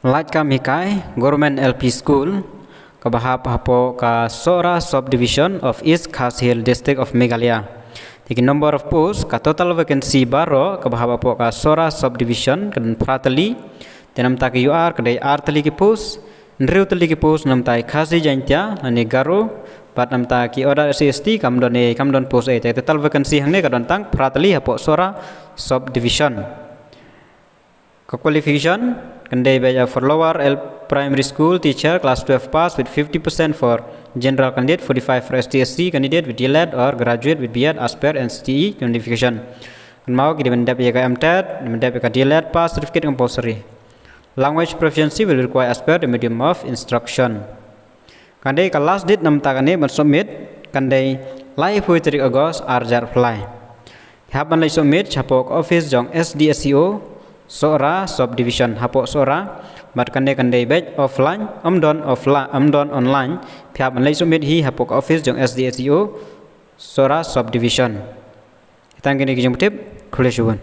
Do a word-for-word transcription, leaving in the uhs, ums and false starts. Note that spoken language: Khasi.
Laitkam hikai, Government L P School, kaba hap hapoh ka Sohra Subdivision of East Khasi Hills District of Meghalaya. Te ki number of post, ka total vacancy baroh kaba hap hapoh ka Sohra Subdivision ka don phra tylli. Te namta ki U R ka dei ar tylli ki post, hynriew tylli ki post namta i Khasi Jaiñtia lane Garo, bad namta ki others S C S T kam don ei, kam don post ei. Te total vacancy hangne ka don tang phra tylli hapoh Sohra Subdivision. Ka qualification kan dei beit for lower L primary school teacher class twelve pass with fifty percent for general candidate, forty-five for S T S C candidate with D L Ed or graduate with B Ed as per N C T E qualification. Kynmaw ki dei ban dep ïa ka M TET, dei ban dep ïa ka D L Ed pass certificate compulsory. Language proficiency will require as per the medium of instruction. Kan dei ka last date namta kane ban submit kan dei laiphew tarik August ar hajar arphew lai. Hap ban leit submit hapoh ka office jong S D S E O Sohra Subdivision hapoh Sohra. Bad kane kan dei beit offline, ym don offline, ym don online. Hap ban leit submit hi hapoh ka office jong S D S E O Sohra Subdivision. Tang kine ki jingpyntip, khublei shibun.